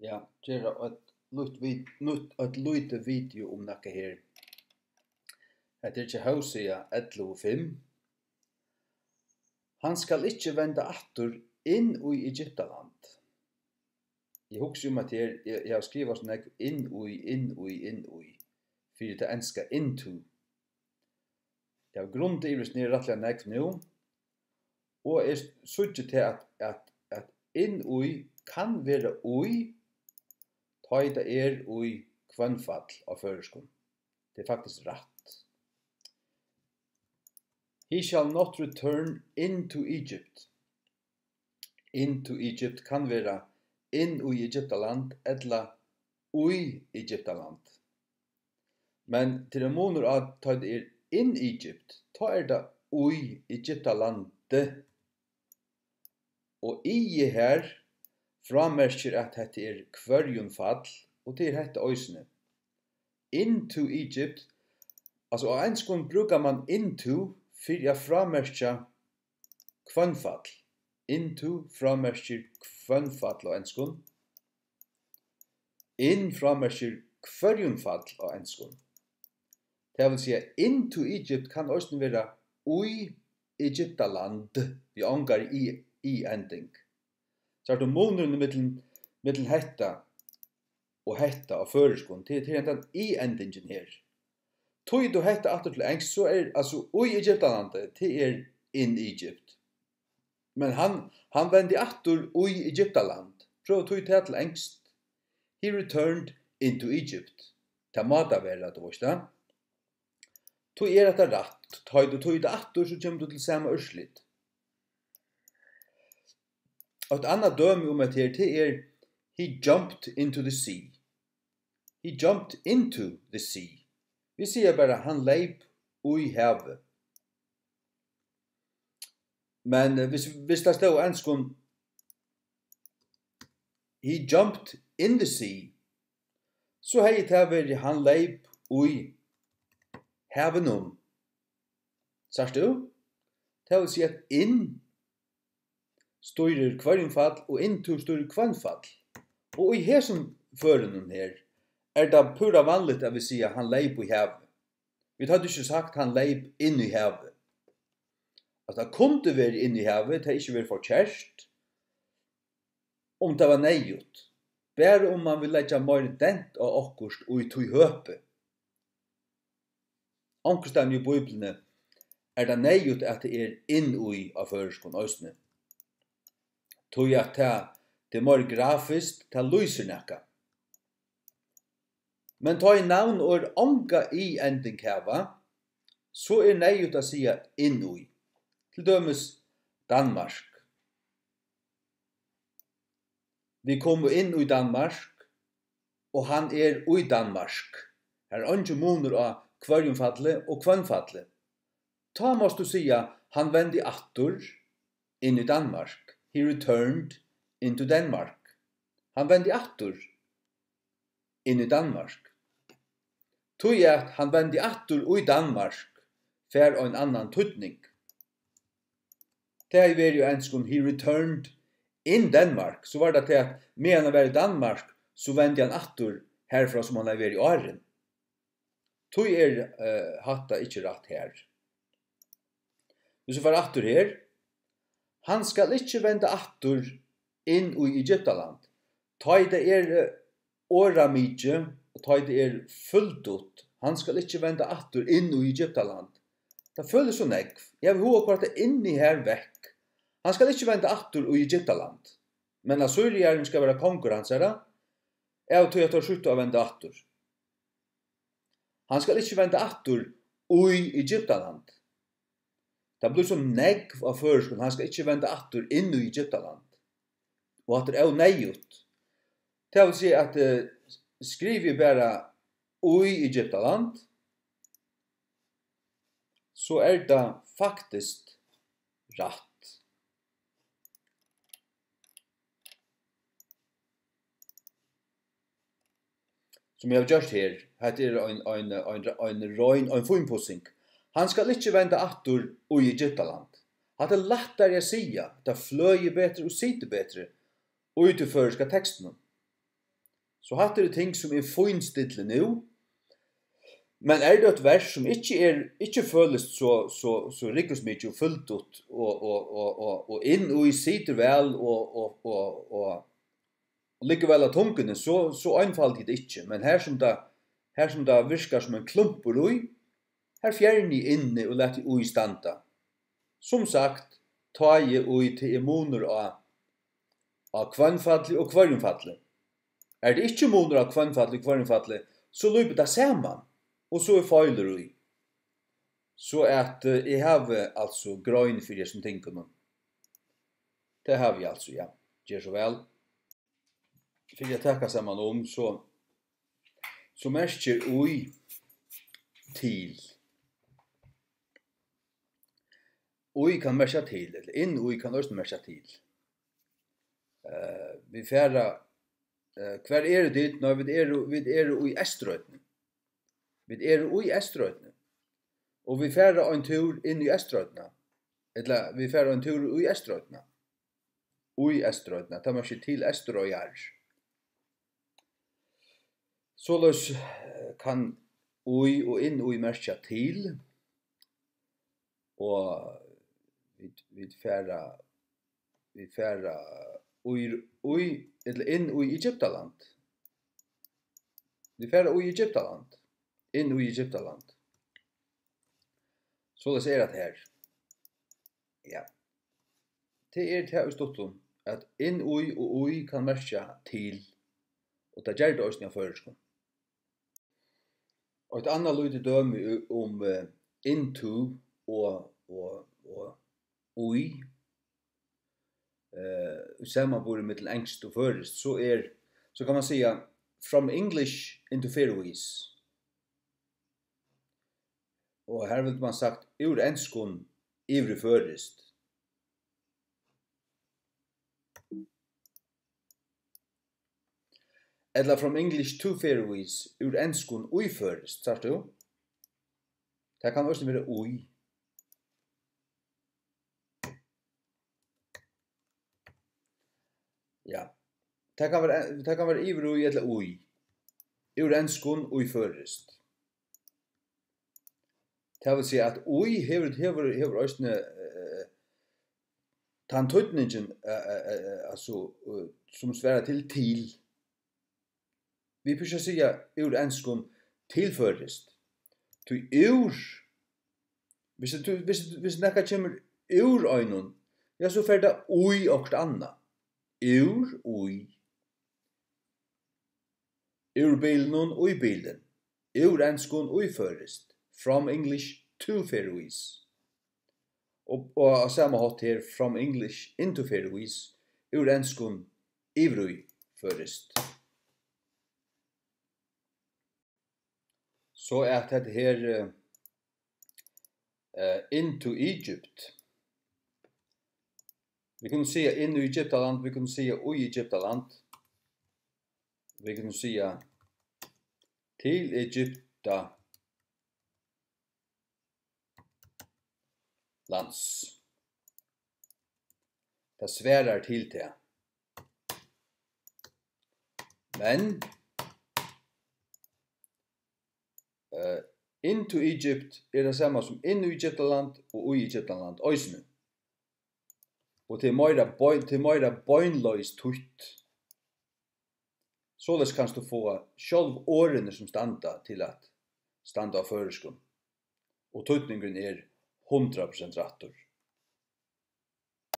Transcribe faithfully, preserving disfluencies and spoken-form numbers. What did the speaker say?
Ja, gera eitt lít-, vid-, nýtt, eitt lítið video um nakað her. Hetta er hjá Hósea ellivu fimm. Hann skal ikki venda aftur inn í Egyptaland. Eg hugsi um, at her, eg, eg havi skrivað so nógv inn í, inn í, inn í, fyri tað enska into. Eg havi grundað yvir hesum her rættiliga nógv nú, og eg síggi tað, at, at, at inn í kann vera í, tá ið tað er í hvønnfall á føroyskum. Tað er faktiskt rætt. He shall not return into Egypt. Into Egypt kann vera inn í Egyptaland ella í Egyptaland. Men tað er munur á, tá tað er in Egypt, tá er tað í Egyptalandi. Og í her frámerkir, at hetta er hvørjumfall, og tað er hetta eisini. Into Egypt, altso á enskum brúkar mann into fyri at frámerkja hvønnfall. Into frámerkir hvønnfall á enskum. In frámerkir hvørjumfall á enskum. Tað vil siga, into Egypt kann eisini vera í Egyptaland við ongari i, i-ending. Sært tú munurin millum, millum hetta og hetta á føroyskum? Tað, tað er hendan i-endingin her. Týð tú hetta aftur til enskt, so er, altso, í Egyptalandi, tað er in Egypt. Men hann, hann vendi aftur í Egyptaland. Prøv at týða tað til enskt. He returned into Egypt. Tað má tað vera, tú veist tað. Tí er hetta rætt. Tá ið tú týðir tað aftur, so kemur tú til sama úrslit. Eitt annað dømi um hetta her, tað er: He jumped into the sea. He jumped into the sea. Vit siga bara, hann leyp í havið. Men, eh, viss, viss tað stóð á enskum, he jumped in the sea, so hevði tað verið, hann leyp í havinum. Sært tú? Tað vil siga, at in stýrir hvørjumfall og into stýrir hvønnfall. Og í hesum førinum her er tað púra vanligt, at vit siga, hann leyp í havið. Vit høvdu ikki sagt, hann leyp inn í havið. At tað kundi verið inn í havið, tað hevði ikki verið forkert, um tað var neyðugt. Bara um mann vil leggja meiri dent á okkurt í tí høpi. Onkustaðni í Bíbliuni er tað neyðugt, at tað er inn í á føroyskum eisini. Tí at tað, tað er meir grafiskt, tað lýsir nakað. Men tá ið navnorð onga i-ending hava, so er neyðugt at siga inn í. Til dømis Danmark. Vit komu inn í Danmark, og hann er í Danmark. Har er eingin munur á hvørjumfalli og hvønnfalli. Tá mást tú siga, hann vendi aftur inn í Danmark. He returned into Denmark. Hann vendi aftur inn í Danmark. Tí at hann vendi aftur í Danmark, fær ein annan týdning. Tað hevði verið á enskum, he returned in Denmark, so var tað tað, at meðan hann var í Danmark, so vendi hann aftur harfrá, sum hann hevði verið áðrenn. Tí er, eh, hatta ikki rætt her. Hvis vit fara aftur her, hann skal ikki venda aftur inn í Egyptaland, tá ið tað er, eh, orðamikið, og tá ið tað er fyldigt, hann skal ikki venda aftur inn í Egyptaland. Tað følist so nógv. Eg havi hug at koyra tað inn í her vekk. Hann skal ikki venda aftur í Egyptaland, men Assyriarin skal vera kongur hansara, av tí at teir sýttu at venda aftur. Hann skal ikki venda aftur í Egyptaland. Tað blívur so nógv á føroyskum, hann skal ikki venda aftur inn í Egyptaland. Og hatta er óneyðugt. Tað vil siga, at, eh, skrivi eg bara í Egyptaland, so er tað faktiskt rætt. Sum eg havi gjørt her. Hetta er ein, ein, ein, ein rein, ein fínpussing. Hann skal ikki venda aftur í Egyptaland. Hatta er lættari at siga, tað fløðir betri og situr betri í tí føroyska tekstinum. So hatta eru ting, sum eg fínstilli nú. Men er tað eitt vers, sum ikki er, ikki følist so, so, so ryggvísmikið og fyldigt og, og, og, og, og inn í situr væl og, og, og, og, og liggur væl á tunguni, so, so einfalt er tað ikki. Men har sum tað, har sum tað virkar sum ein klumpur í, har fjerni eg inni og lati í standa. Sum sagt, tá eg í, tað er munur á, á hvønnfalli og hvørjumfalli. Er tað ikki munur á hvønnfalli og hvørjumfalli, so leypur tað saman, og so er feilur í. So at, eh, eg havi altso grein fyri hesum tingunum. Tað havi eg altso, ja. Ger so væl. Fyri at taka saman um, so, so merkir í til. Í kann merkja til, ella inn í kann eisini merkja til. Eh, vit fara, eh, hvar eru tit? Nei, vit eru, vit eru í Eysturoynni. Vit eru í Eysturoynni. Og vit fara ein túr inn í Eysturoynna. Ella, vit fara ein túr í Eysturoynna. Í Eysturoynna. Tað merkir til Eysturoyar. Soleiðis, eh, kann í og inn í merkja til. Og vit, vit fara, vit fara í, í, ella inn í Egyptaland. Vit fara í Egyptaland. Inn í Egyptaland. Soleiðis er tað her. Ja. Tað er tað í stuttum, at inn í og í kann merkja til, og tað ger tað eisini á føroyskum. Eitt annað lítið dømi um, eh, into og, og, og í, eh, í samanburði millum enskt og føroyskt, so er, so kann man siga, from English into Faroese. Og har vildi man sagt, úr enskum yvir í føroyskt. Ella from English to Faroese, úr enskum í føroyskt, sært tú? Tað kann eisini vera í. Ja. Tað kann vera, tað kann vera yvir í ella í. Úr enskum í føroyskt. Tað vil siga, at í hevur, hevur, hevur eisini, eh, tann týdningin, eh, eh, eh, eh, altso, eh, sum svarar til til. Vit brúka at siga úr enskum til føroyskt. Tí úr, viss tú, viss, viss nakað kemur úr einum, ja, so fer tað í okkurt annað. Úr, í. Úr bilinum í bilin. Úr enskum í føroyskt. From English to Faroese. Og, og á sama hátt her, from English into Faroese. Úr enskum yvir í føroyskt. So at hetta her, eh, eh, into Egypt. Vit kunnu siga inn í Egyptaland, vit kunnu siga í Egyptaland. Vit kunnu siga til Egyptalands. Tað svarar til tað. Men, eh, into Egypt er tað sama sum inn í Egyptaland og í Egyptaland eisini. Og tað er meira bein-, tað er meira beinleiðis týtt. Soleiðis kanst tú fáa sjálv orðini, sum standa til at standa á føroyskum, og týdningurin er hundrað prosent rættur.